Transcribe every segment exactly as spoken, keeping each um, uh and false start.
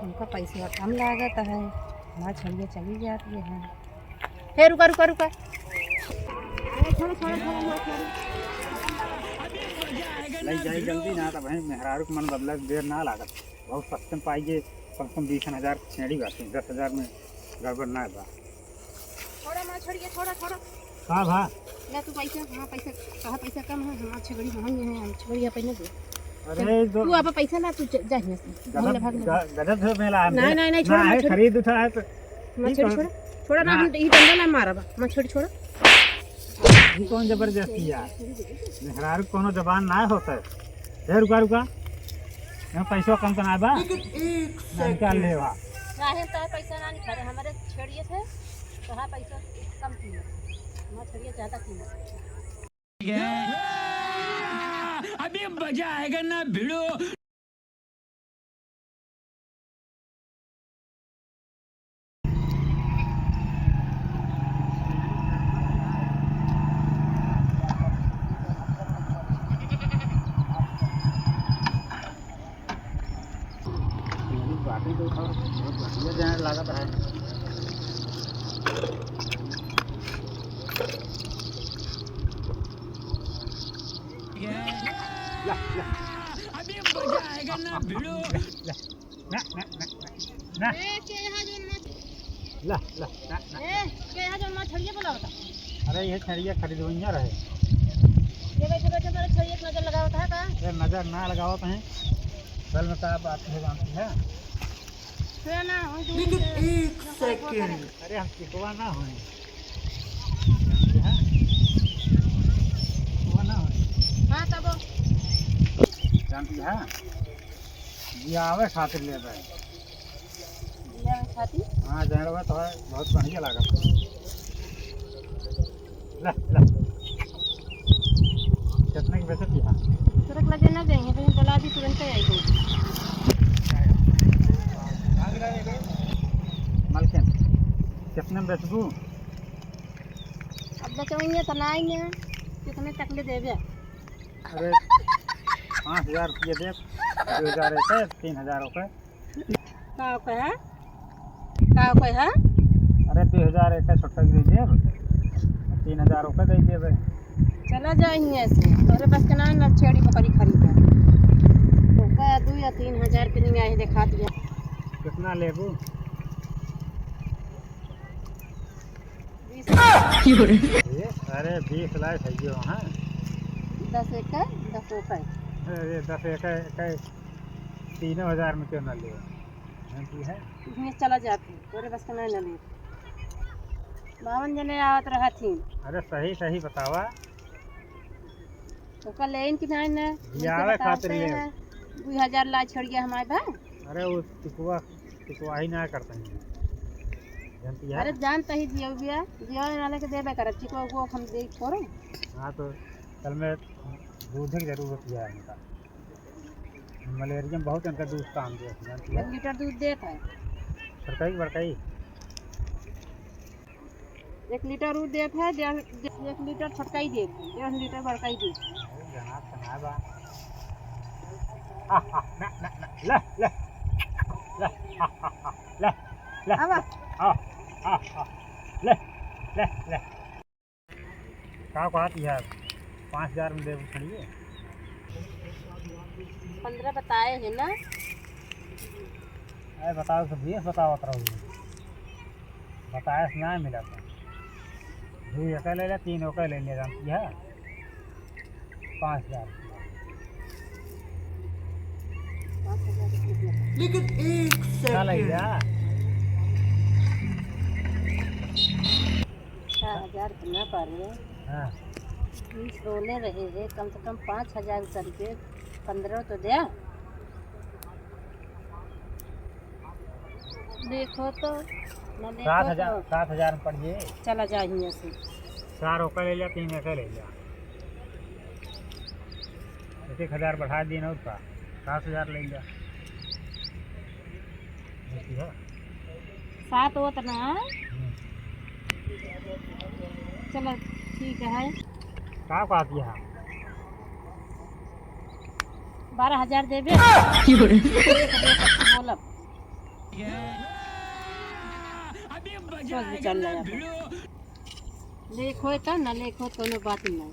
हमका पैसा कम लागत है, हमार छड़िया चली जाती है। हे रुका, रुका, रुका। अरे छोड़ो, छोड़ो, छोड़ो, छोड़ो। ले जाई जल्दी ना, तब भाई मेहरारू के मन बदला, देर ना लागत। बहुत सस्ते में पाइए, कम से कम बीस हजार छेड़ी बाटे, दस हजार में गड़बड़ ना बा। छोड़ा, माँ, छोड़िए, छोड़ा, छोड़ा। का भा? ले तू पैसा, हाँ, पैसा, कहा पैसा कम है, हमार छगड़ी महंगी है, हम छगड़ी आप नहीं दे। अरे, चल, तो तू अब पैसा ला, तू ज-, जा यहाँ से। भाग ले, गजब, भाग ले। ग-, गजब से मेला है। नहीं, नहीं, नहीं, छोड़ा, ना, मत है, छोड़। खरीद उठा है तो मत ठीक छोड़, है। छोड़ा। छोड़ा ना, ना। हम ई धंधा ना मारब। मत छोड़, छोड़ा। ई कौन जबरदस्ती है? मेहरारू कोनो जबान ना होता है। ए, रुका, रुका। यहाँ पैसा कम तो ना बा? लेकिन एक ना, निकाल second। ले बा। काहे तो पैसा ना निकाले, हमारे छेड़िए थे, तो हाँ, पैसा कम कीमत, हमारे छेड़िए ज्यादा कीमत। अभी मजा आएगा ना भिड़ो। बातें तो और बहुत बढ़िया जाए लागत है। ला, ला। अभी मजा आएगा ना भिड़ो। ला, ला, ला, ला, ला। ए, के यहाँ जोन मत ला, ला, ला, ला। ए, के यहाँ जोन मत छड़िए बोला होता। अरे, ये छड़िया खरीदवैया रहे। ये बैठे, बैठे, बैठे, छड़िए नजर लगावत है का? अरे, नजर ना लगावत है। असल में का बात है, जानती है? सुना ना, हम दूर लेकिन से एक second। अरे, हम चिकवा ना होए। चिकवा ना होए। हाँ, तब। जानती है? जियावे खातिर लेबे। जियावे खातिर? हाँ, जहरवा तो है, बहुत बढ़िया लागत। ले, ले। कितने के बेचत है? तुरंत लगे ना जाएंगे, कहीं बुला दी, तुरंत ही आई जाएगी। मलकिन, कितने में बेचबू? अब बचवइया तो ना आई है, कितने तक ले देबे? अरे, पाँच हजार रुपये दे, दो हजार एक है, तीन हजार ओके। का ओके है? का ओके है? अरे, दो हजार एक है, छोटा दे देब, तीन हजार ओके दे देबे। चला जा हियाँ से, तोरे बस के ना, ना छेड़ी बकरी खरीदे। ओके, दो या तीन हजार के नहीं आई, देखा दिया। कितना लेबू? बीस। ये, अरे, बीस लाख है ये वहाँ। दस एक है, दस एक है। अरे, दस एक है, एक है, तीनों हजार में क्यों ना ले? हाँ, की है? इसमें चला जाती, तोरे बस का नहीं ना ले। बावन जने आवत रहत ही। अरे, सही, सही बतावा। ओकर लेन कि नाहीं ना, जियावे खातिर ले। दुई हजार ला छड़िया हमारे भाई। अरे वो टिकवा, टिकवा ही ना करता है। जानती है? अरे जानता ही जियो बिया, जियो वाले के देबे करब, टिकवा वो हम दे करो। हाँ तो कल में दूध की जरूरत है इनका। मलेरिया में बहुत इनका दूध काम दे, जानती है? एक लीटर दूध देत है। बड़काई, बड़काई। एक लीटर ऊ देत है, डेढ़, एक लीटर छोटका ही देत है, डेढ़ लीटर बड़का ही देत है। अरे, जनाब कहाँ बा? आ, आ, ना, ना, ना, ले, ले, ले, आ, आ, आ, ले, ले, आवा। आ, आ, आ, ले, ले, ले। का कहत है? पाँच हजार में देबू खड़िए? पन्द्रह बताए है ना? अरे बताओ तो, बीस बतावत रहू। बताए से ना मिला था। दू एकर ले ले, तीन ओकर ले ले, राम की है। पाँच हजार। लेकिन एक का ले second। जा? छह हजार तो ना पारे। हाँ। बीस रोले रहे हैं, कम से कम पाँच हजार करके पन्द्रह तो दे। देखो तो, ना देखो सात हजार, तो। सात हजार में पड़ जाए। चला जा हियाँ से। चार ओकर ले लिया, तीन एकर ले लिया। एक एक हजार बढ़ा दिए ना, और का? सात हजार ले लिया। ठीक है। सात होत ना। हम्म। चलो, ठीक है। का कहत है? बारह हजार देबे। बोलब। अभी मजा बस आएगा बेचारा ना लगा था। भिड़ू। लेख होय त ना लेख होय, कोनो बात नहीं।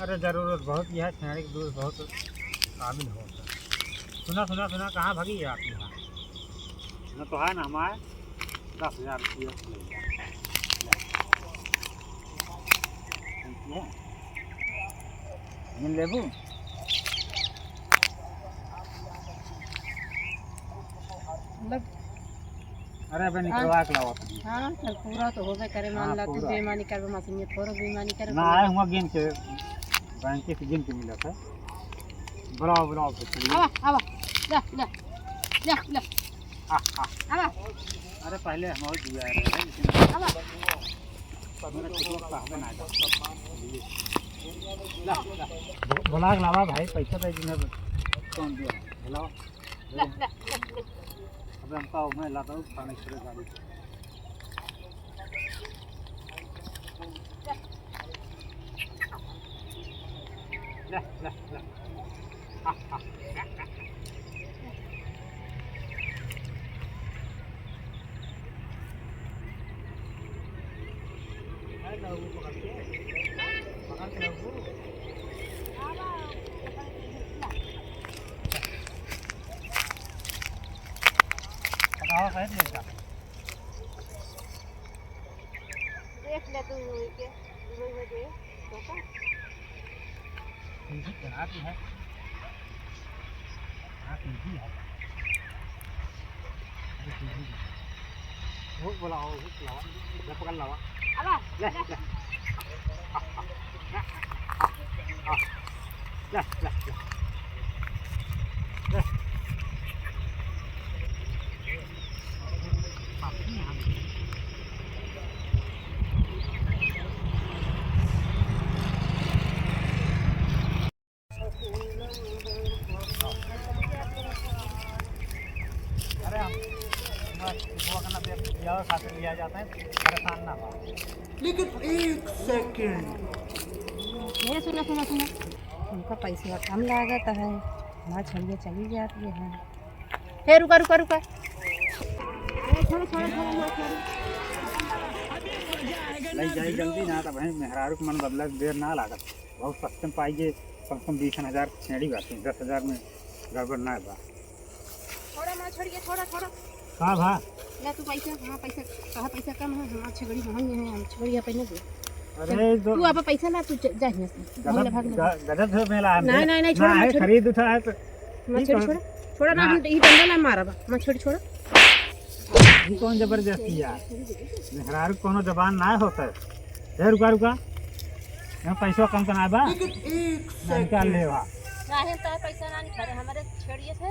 अरे जरूरत बहुत यह है, छेड़ी के दूध बहुत काबिल हो। सुना, सुना, सुना, कहाँ भागी है आपकी माँ? न तो है ना हमारे दस हजार रुपये ले जा। ठीक है? गिन लेबू? मतलब अरे, अबे हाँ। निकलवा के लावा तुम। हाँ, चल, पूरा तो होबे करे, मान हाँ, ला, तू पूरा। बेईमानी करबे, मशीन में थोड़ो बेईमानी करबे, ना पूरा। आए हुआ गिन के, बैंक से गिन के मिला था। बुलाओ, बुलाओ, फिर चलिए। आवा, आवा, ले, ले, ले, ले। हाँ, हाँ। आवा। अरे, पहले हम और दिया रहे हैं, लेकिन आवा। मेरा कितना साहब ना आ जाओ। ला, ला। बु-, बुला के लावा भाई, पैसा दे दीजिए, कौन दिया? बुलाओ। ले, ले, ले, ले। अबे हमका मैं लाता हूँ थानेश्वरी गाड़ी से। ले, ले, ले। हाँ, हाँ। देख ले तू, वही के, वही हो जे, देखा? ठीक है, जना की है। हाँ, ठीक ही है। अरे, ठीक ही है। वो बोला, वो, वो लावा, ये पकड़ लावा। आवा, ले, ले। ले। ले, ले, ले। ले। अरे हम, हम लोग ना देख, खातिर लिया जाता है, परेशान ना हो। लेकिन एक सेकंड। ये सुनो, सुनो, सुनो, उनका पैसा कम लागत है, हमार छड़िया चली जाती है। हे, रुका, रुका, रुका। अरे, छोड़ो, छोड़ो, छोड़ो, छोड़ो, छोड़ो। नहीं जाई जल्दी ना, तब भाई मेहरारू के मन बदला के देर ना लागत। बहुत सस्ते में पाइए, कम से कम बीस हजार छेड़ी बाटे, दस हजार में गड़बड़ ना बा। छोड़ा, माँ, छोड़िए, छोड़ा, छोड़ा। का भा? ले तू पैसा, हाँ, पैसा, कहा पैसा कम है, हम अच्छे घड़ी महंगे हैं, हम अच्छे घड़ी पहने दे। अरे, चल, तो तू अब पैसा ला, तू ज-, जा यहाँ से। गलत, हम ले भाग ले। ग-, गलत हो मेला है। नहीं, नहीं, नहीं, छोड़ा, ना, मत है, छोड़। खरीद उठा है तो मत ठीक छोड़, है। छोड़ा। छोड़ा ना, ना। हम ई डंडा ना मारब। मत छोड़, छोड़ा। ई कौन जबरदस्ती है? मेहरारू कोनो जबान ना होता है। ए, रुका, रुका। यहाँ पैसा कम तो ना बा? लेकिन एक ना, निकाल ले बा। काहे तो पैसा ना निकाले, हमारे छेड़िए से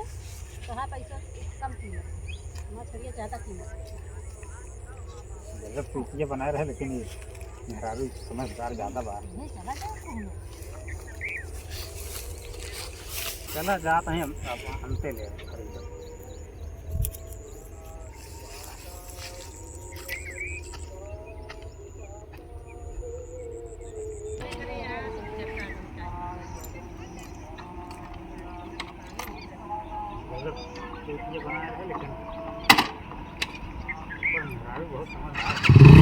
तो हाँ पैसा कम कीमत, हमारे छेड़िए ज्यादा कीमत। गजब चूतिया बनाए रहे, लेकिन ये मेहरारू समझदार ज्यादा बा। नहीं, चला जाओ, कौन है? चला जात हैं हम, अब हमसे ले खरीदो। गजब चूतिया बनाए रहे, लेकिन पर मेहरारू बहुत समझदार है।